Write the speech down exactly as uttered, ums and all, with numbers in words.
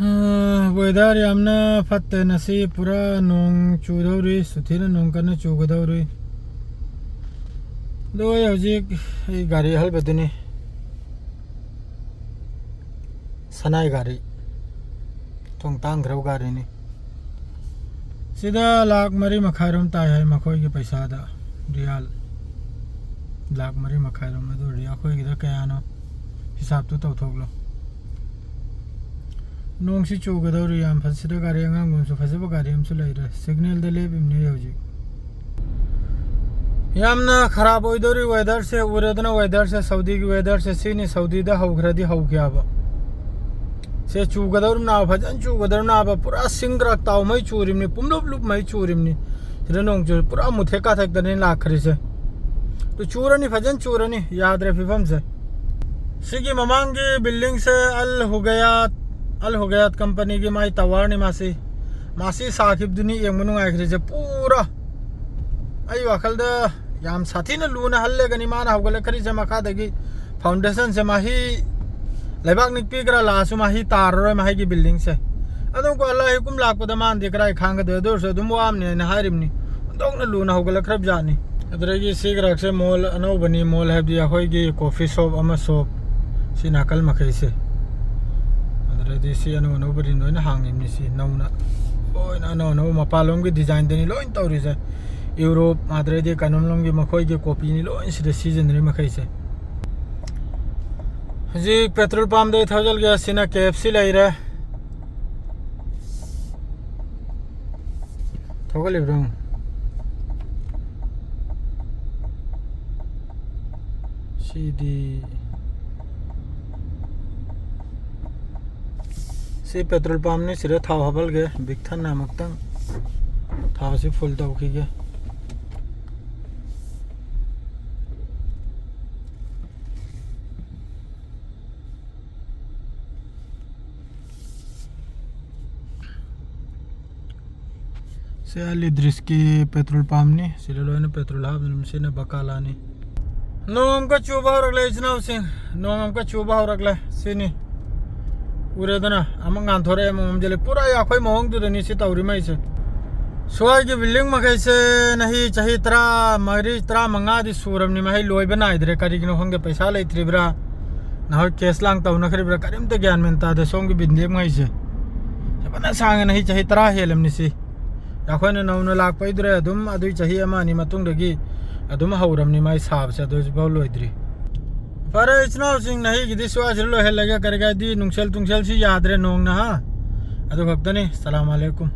ꯑꯥ, weather ꯌꯥꯝꯅ ꯐꯠꯇꯦ ꯉꯁꯤ, ꯄꯨꯔꯥ ꯅꯣꯡ ꯆꯨꯗꯧꯔꯤ, ꯁꯨꯊꯤꯅ ꯅꯣꯡ ꯀꯟꯅ ꯆꯨꯒꯗꯧꯔꯤ꯫ ꯑꯗꯣ ꯑꯩ ꯍꯧꯖꯤꯛ ꯑꯩ ꯒꯥꯔꯤ ꯑꯍꯜꯕꯗꯨꯅꯤ, ꯁꯅꯥꯏ ꯒꯥꯔꯤ, ꯊꯣꯡ ꯇꯥꯡꯈ꯭ꯔꯕ ꯒꯥꯔꯤꯅꯤ꯫ ꯁꯤꯗ ꯂꯥꯛ ꯃꯔꯤ ꯃꯈꯥꯏꯔꯣꯝ ꯇꯥꯏ ꯍꯥꯏ ꯃꯈꯣꯏꯒꯤ ꯄꯩꯁꯥꯗ, ꯔꯤꯌꯥꯜ ꯂꯥꯛ ꯃꯔꯤ ꯃꯈꯥꯏꯔꯣꯝ꯫ ꯑꯗꯨ ꯔꯤꯌꯥ-, ꯑꯩꯈꯣꯏꯒꯤꯗ ꯀꯌꯥꯅꯣ ꯍꯤꯁꯥꯞꯇꯨ ꯇꯧꯊꯣꯛꯂꯣ꯫ ꯅꯣꯡꯁꯤ ꯆꯨꯒꯗꯧꯔꯤ ꯌꯥꯝ ꯐꯖ-, ꯁꯤꯗ ꯒꯥꯔꯤ ꯑꯉꯥꯡꯕ ꯑꯃꯁꯨ, ꯐꯖꯕ ꯒꯥꯔꯤ ꯑꯃꯁꯨ ꯂꯩꯔꯦ꯫ Signalꯗ ꯂꯦꯞꯄꯤꯕꯅꯦ ꯍꯧꯖꯤꯛ꯫ ꯌꯥꯝꯅ ꯈꯔꯥꯕ ꯑꯣꯏꯗꯧꯔꯤ weatherꯁꯦ, ꯎꯔꯦꯗꯅ weatherꯁꯦ, ꯁꯥꯎꯗꯤꯒꯤ weatherꯁꯦ ꯁꯤꯅꯤ, ꯁꯥꯎꯗꯤꯗ ꯍꯧꯈ꯭ꯔꯗꯤ ꯍꯧꯈꯤꯌꯥꯕ꯫ ꯁꯦ ꯆꯨꯒꯗꯧꯔꯤꯕꯅꯥꯕ, ꯐꯖꯅ ꯆꯨꯒꯗꯧꯔꯤꯕꯅꯥꯕ, ꯄꯨꯔꯥ ꯁꯤꯡ ꯒ꯭ꯔꯥꯛ ꯇꯥꯎ ꯃꯩ ꯆꯨꯔꯤꯕꯅꯤ, ꯄꯨꯝꯂꯨꯞ ꯂꯨꯞ ꯃꯩ ꯆꯨꯔꯤꯕꯅꯤ꯫ ꯁꯤꯗ ꯅꯣꯡ ꯆꯨꯔꯤ, ꯄꯨꯔꯥ ꯃꯨꯊꯦꯛ ꯀꯥꯊꯦꯛꯇꯅꯤ ꯂꯥꯛꯈ꯭ꯔꯤꯁꯦ꯫ ꯑꯗꯨ ꯆꯨꯔꯅꯤ, ꯐꯖꯅ ꯆꯨꯔꯅꯤ, ꯌꯥꯗ꯭ꯔꯦ ꯐꯤꯕꯝꯁꯦ꯫ ꯁꯤꯒꯤ ꯃꯃꯥꯡꯒꯤ buildingꯁꯦ ꯑꯜ ꯍꯨꯒꯌꯥꯠ, ꯑꯜ ꯍꯨꯒꯌꯥꯠ companyꯒꯤ ꯃꯥꯏ towerꯅꯤ ꯃꯥꯁꯤ꯫ ꯃꯥꯁꯤ ꯁꯥꯈꯤꯕꯗꯨꯅꯤ ꯌꯦꯡꯕ ꯅꯨꯡꯉꯥꯏꯈ꯭ꯔꯤꯁꯦ ꯄꯨꯔꯥ꯫ ꯑꯩ ꯋꯥꯈꯜꯗ ꯌꯥꯝ ꯁꯥꯊꯤꯅ ꯂꯨꯅ ꯍꯜꯂꯒꯅꯤ ꯃꯥꯅ ꯍꯧꯒꯠꯂꯛꯈ꯭ꯔꯤꯁꯦ ꯃꯈꯥꯗꯒꯤ꯫ Foundationꯁꯦ ꯃꯍꯤ, ꯂꯩꯕꯥꯛ ꯅꯤꯛꯄꯤ ꯈꯔ ꯂꯥꯛꯑꯁꯨ ꯃꯍꯤ ꯇꯥꯔꯔꯣꯏ ꯃꯍꯩꯒꯤ buildingꯁꯦ꯫ ꯑꯗꯨꯝ ꯀꯣ ꯑꯜꯂꯥꯍ ꯍꯨꯀꯨꯝ ꯂꯥꯛꯄꯗ ꯃꯥꯅꯗꯤ ꯀꯔꯥꯏ ꯈꯥꯡꯒꯗꯣꯏ? ꯑꯗꯨ ꯑꯣꯏꯔꯁꯨ ꯑꯗꯨꯝ ꯋꯥꯕꯅꯤ ꯍꯥꯏꯅ ꯍꯥꯏꯔꯤꯕꯅꯤ꯫ ꯑꯣꯟꯊꯣꯛꯅ ꯂꯨꯅ ꯍꯧꯒꯠꯂꯛꯈ꯭ꯔꯕ ꯖꯥꯠꯅꯤ꯫ ꯑꯗꯨꯗꯒꯤ ꯁꯤ ꯒ꯭ꯔꯥꯛꯁꯦ mall ꯑꯅꯧꯕꯅꯤ, mall ꯍꯥꯏꯕꯗꯤ ꯑꯩꯈꯣꯏꯒꯤ coffee shop ꯑꯃ shop, ꯁꯤ ꯅꯥꯀꯜ ꯃꯈꯩꯁꯦ꯫ ꯑꯗꯨꯗꯩꯗꯤ ꯁꯤ ꯑꯅꯧ ꯑꯅꯧꯕꯗꯤ ꯂꯣꯏꯅ ꯍꯥꯡꯉꯤꯕꯅꯤ꯫ ꯁꯤ ꯅꯧꯅ ꯂꯣꯏꯅ ꯑꯅꯧ ꯑꯅꯧꯕ ꯃꯄꯥꯟꯂꯣꯝꯒꯤ designꯗꯅꯤ ꯂꯣꯏꯅ ꯇꯧꯔꯤꯁꯦ꯫ Europe ꯑꯗꯨꯗꯩꯗꯤ ꯀꯩꯅꯣꯝꯂꯣꯝꯒꯤ ꯃꯈꯣꯏꯒꯤ copyꯅꯤ ꯂꯣꯏ ꯁꯤꯗ ꯁꯤꯖꯤꯟꯅꯔꯤ ꯃꯈꯩꯁꯦ꯫ ꯍꯧꯖꯤꯛ petrol pumpꯇ ꯊꯧꯖꯤꯜꯒꯦ꯫ ꯁꯤꯅ KFC ꯂꯩꯔꯦ꯫ ꯊꯧꯒꯠꯂꯤꯕ꯭ꯔꯣ? ꯁꯤꯗꯤ, ꯁꯤ petrol pumpꯅꯤ꯫ ꯁꯤꯗ ꯊꯥꯎ ꯍꯥꯞꯍꯜꯒꯦ꯫ ꯕꯤꯛ ꯊꯟꯅ ꯑꯃꯨꯛꯇꯪ ꯊꯥꯎꯁꯤ full ꯇꯧꯈꯤꯒꯦ꯫ ꯁꯤ ꯑꯜ ꯏꯗ꯭ꯔꯤꯁꯀꯤ petrol pumpꯅꯤ꯫ ꯁꯤꯗ ꯂꯣꯏꯅ petrol ꯍꯥꯞꯅꯕ꯫ ꯁꯤꯅ ꯕꯀꯥꯂꯥꯅꯤ꯫ ꯅꯣꯡ ꯑꯃꯨꯛꯀ ꯆꯨꯕ ꯍꯧꯔꯛꯂꯦ ꯏꯆꯤꯟ ꯏꯅꯥꯎꯁꯤꯡ, ꯅꯣꯡ ꯑꯃꯨꯛꯀ ꯆꯨꯕ ꯍꯧꯔꯛꯂꯦ꯫ ꯁꯤꯅꯤ ꯎꯔꯦꯗꯅ, ꯑꯃ ꯉꯥꯟꯊꯣꯔꯛꯑꯦ, ꯑꯃ ꯃꯝꯁꯤꯜꯂꯦ꯫ ꯄꯨꯔꯥ ꯑꯩꯈꯣꯏ ꯃꯑꯣꯡꯗꯨꯗꯅꯤ ꯁꯤ ꯇꯧꯔꯤ ꯃꯩꯁꯦ꯫ ꯁ꯭ꯋꯥꯏꯒꯤ building ꯃꯈꯩꯁꯦ ꯅꯍꯤ ꯆꯍꯤ ꯇꯔꯥꯃꯔꯤ, ꯇꯔꯥꯃꯉꯥꯗꯤ ꯁꯨꯔꯕꯅꯤ, ꯃꯍꯩ ꯂꯣꯏꯕ ꯅꯥꯏꯗ꯭ꯔꯦ꯫ ꯀꯔꯤꯒꯤꯅꯣ ꯈꯪꯗꯦ, ꯄꯩꯁꯥ ꯂꯩꯇ꯭ꯔꯤꯕ꯭ꯔꯥ, ꯅꯍꯣꯏ cash ꯂꯥꯡ ꯇꯧꯅꯈ꯭ꯔꯤꯕ꯭ꯔꯥ, ꯀꯔꯤꯝꯇ ꯒ꯭ꯌꯥꯟ ꯃꯦꯟ ꯇꯥꯗꯦ꯫ ꯁꯣꯝꯒꯤ building ꯃꯈꯩꯁꯦ ꯐꯖꯅ ꯁꯥꯡꯉꯦ, ꯅꯍꯤ ꯆꯍꯤ ꯇꯔꯥ ꯍꯦꯜꯂꯝꯅꯤ ꯁꯤ꯫ ꯑꯩꯈꯣꯏꯅ ꯅꯧꯅ ꯂꯥꯛꯄꯩꯗꯨꯔꯦ, ꯑꯗꯨꯝ ꯑꯗꯨꯏ ꯆꯍꯤ ꯑꯃ ꯑꯅꯤ ꯃꯇꯨꯡꯗꯒꯤ ꯑꯗꯨꯝ ꯍꯧꯔꯝꯅꯤ ꯃꯥꯏ ꯁꯥꯕꯁꯦ, ꯑꯗꯨ ꯍꯧꯖꯤꯛꯐꯥꯎ ꯂꯣꯏꯗ꯭ꯔꯤ꯫ ꯐꯔꯦ, ꯏꯆꯤꯟ ꯏꯅꯥꯎꯁꯤꯡ, ꯅꯍꯤꯒꯤꯗꯤ ꯁ꯭ꯋꯥꯏꯁꯤꯗ ꯂꯣꯏꯍꯜꯂꯒꯦ꯫ ꯀꯔꯤ ꯀꯥꯏꯗꯤ, ꯅꯨꯡꯁꯦꯜ ꯇꯨꯡꯁꯦꯜꯁꯤ ꯌꯥꯗ꯭ꯔꯦ ꯅꯣꯡꯅ, ꯍꯥ? ꯑꯗꯨ ꯈꯛꯇꯅꯤ꯫ ꯁꯂꯥꯝ ꯑꯂꯩꯀꯨꯝ꯫